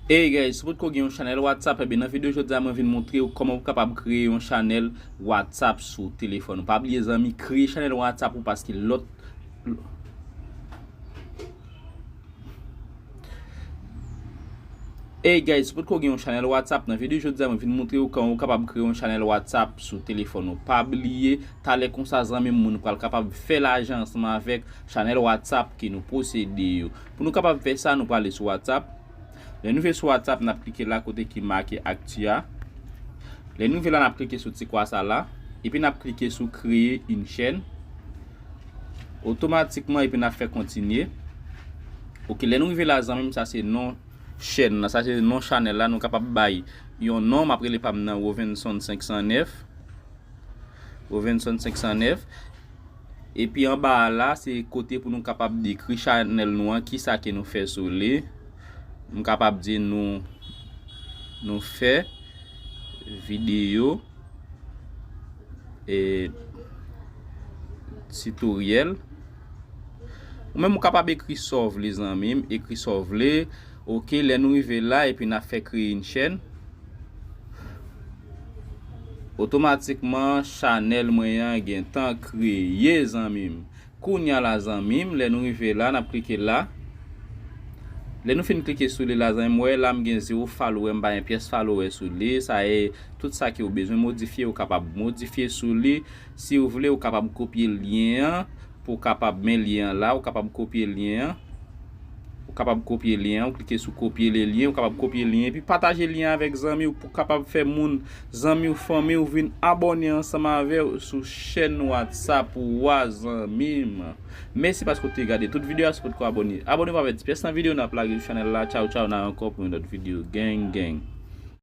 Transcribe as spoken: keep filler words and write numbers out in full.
Hey guys, si potko gen yon chanèl WhatsApp, ebyen nan videyo jodi a mwen vin montre w kòman w kapab kreye yon chanèl WhatsApp sou telefòn ou. Pa bliye zanmi, kreye chanèl WhatsApp ou paske lòt Hey guys, si potko gen yon chanèl WhatsApp, nan videyo jodi a mwen vin montre w kòman w kapab kreye yon chanèl WhatsApp sou telefòn ou. Pa bliye, talè konsa zanmi m, moun pral kapab fè lajan ansanm avèk chanèl WhatsApp ke nou posede yo. Pou nou kapab fè sa, nou prale sou WhatsApp. Lè nou rive sou WhatsApp, n ap klike la kote ki make akti a. Lè nou rive la, n ap klike sou ti kwa sa la. Epi n ap klike sou kreye yon chèn. Otomatikman, epi n ap fè kontinye. Ok, lè nou rive la, zanmi m, sa se non chèn nan. Sa se non chanèl la. Nou kapab bay yon non, m ap rele pa m nan Rovenson senk san nèf. Rovenson senk san nèf. Epi anba a la, se kote pou nou kapab dekri chanèl nou an, kisa ke nou fè sou li. M kapab di nou, nou fè videyo, e, titoryèl. Ou menm ou kapab ekri sa w vle, zanmi m, ekri sa w vle. Ok, lè nou rive la, epi n ap fè kreye yon chèn. Otomatikman, chanèl mwen an gentan kreye, zanmi m. Kounye a la, zanmi m, lè nou rive la, n ap klike la. Lè nou fin klike sou li la, zanmi m, wè la, m gen zewo follower, m pa gen pyès follower sou li. Sa e tout sa ke w bezwen modifye, ou kapab modifye sou li. Si w vle, ou kapab kopye lyen an, pou w kapab men lyen an la, ou kapab kopye lyen an. Ou kapab kopye lyen an, ou klike sou kopye le lyen, ou kapab kopye lyen, epi pataje lyen an avèk zanmi w pou kapab fè moun, zanmi w, fanmi w vin abòne ansanm avè w sou chèn WhatsApp ou a, zanmi m. Mèsi paske w te gade tout videyo a, si w potko abòne. Abòne pou avè di pyès nan videyo n ap lage sou chanèl la. Tchaw, tchaw, n a ankò pou yon lòt videyo. Gang, gang.